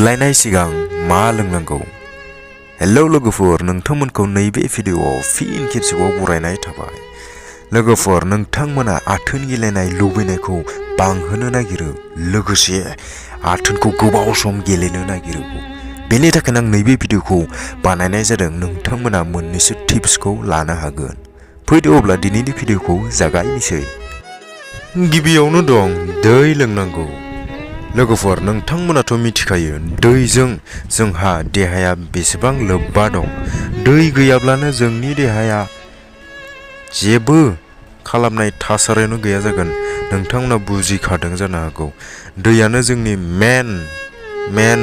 गेलेनाय सिगां मा लोंनांगौ। हेलौ लोगोफोर, नोंथांमोनखौ नैबे भिडिअआव फिन खेबसेबाव बरायनाय थाबाय। लोगोफोर, नोंथांमोना आथोन गेलेनाय लुबैनायखौ बांहोनो नागिरो, लोगोसे आथोनखौ गोबाव सम गेलेनो नागिरो। बेनि थाखायनो आं नैबे भिडिअखौ बानायनाय जादों। नोंथांमोना मोननैसो टिप्सखौ लानो हागोन। फैदो अब्ला दिनैनि भिडिअखौ जागायनोसै। गिबियावनो दं दै लोंनांगौ। लोगोफोर, नोंथांमोनाथ' मिथिखायो दैजों जोंहा देहाया बेसेबां लोब्बा दं। दै गैयाब्लानो जोंनि देहाया जेबो खालामनाय थासारियानो गैया जागोन। नोंथांमोना बुजिखादों जानो हागौ। दैयानो जोंनि मेन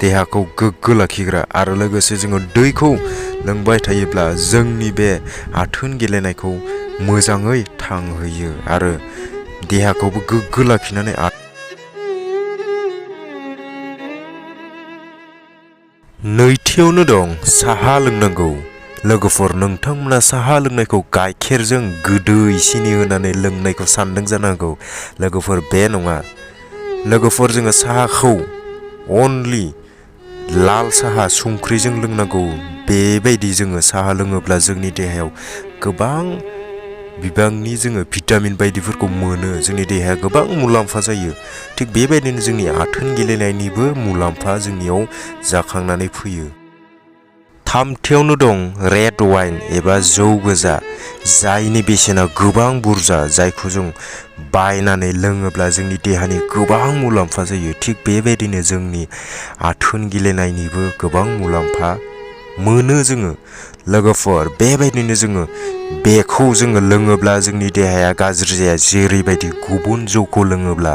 देहाखौ गोग्गो लाखिग्रा, आरो लोगोसे जोङो दैखौ लोंबाय थायोब्ला जोंनि बे आथोन गेलेनायखौ मोजाङै थांहोयो आरो देहाखौबो गोग्गो लाखिनानै नैथियावनो दं साहा लोंनांगौ। लोगोफोर, नोंथांमोना साहा लोंनायखौ गाइखेरजों गोदै सिनि होनानै लोंनायखौ सानदों जानांगौ। लोगोफोर, बे नङा। लोगोफोर, जोङो साहाखौ अनलि लाल साहा संख्रिजों लोंनांगौ। बेबायदि जोङो साहा लोङोब्ला जोंनि देहायाव गोबां बिबांनि जोङो भिटामिन बायदिफोरखौ मोनो। जोंनि देहाया गोबां मुलाम्फा जायो। थिग बेबायदिनो जोंनि आथोन गेलेनायनिबो मुलाम्फा जोंनियाव जाखांनानै फैयो। थामथियावनो दं रेड वाइन एबा जौ गोजा, जायनि बेसेना गोबां बुरजा, जायखौ जों बायनानै लोङोब्ला जोंनि देहानि गोबां मुलाम्फा जायो। थिग बेबायदिनो जोंनि आथोन गेलेनायनिबो गोबां मुलाम्फा मोनो जोङो। लोगोफोर, बेबायदिनो जोङो बेखौ लोङोब्ला जोंनि देहाया गाज्रि जाया। जेरैबायदि गुबुन जौखौ लोङोब्ला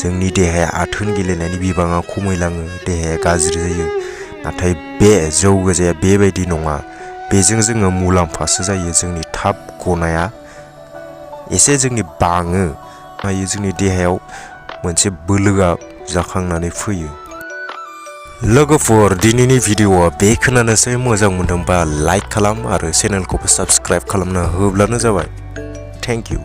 जोंनि देहाया आथोन गेलेनायनि बिबाङा खमायलाङो, देहाया गाज्रि जायो। नाथाय बे जौ गोजाया बेबायदि नङा। बेजों जोङो मुलाम्फासो जायो। जोंनि थाब गनाया एसे जोंनि बाङो, जोंनि देहायाव मोनसे बोलोआ जाखांनानै फैयो। लोगोफोर, दिनैनि भिडिअआ बेखिनियानोसै। मोजां मोनदोंबा लाइक खालाम आरो चेनेलखौबो साबस्क्राइब खालामना होब्लानो जाबाय। Thank you.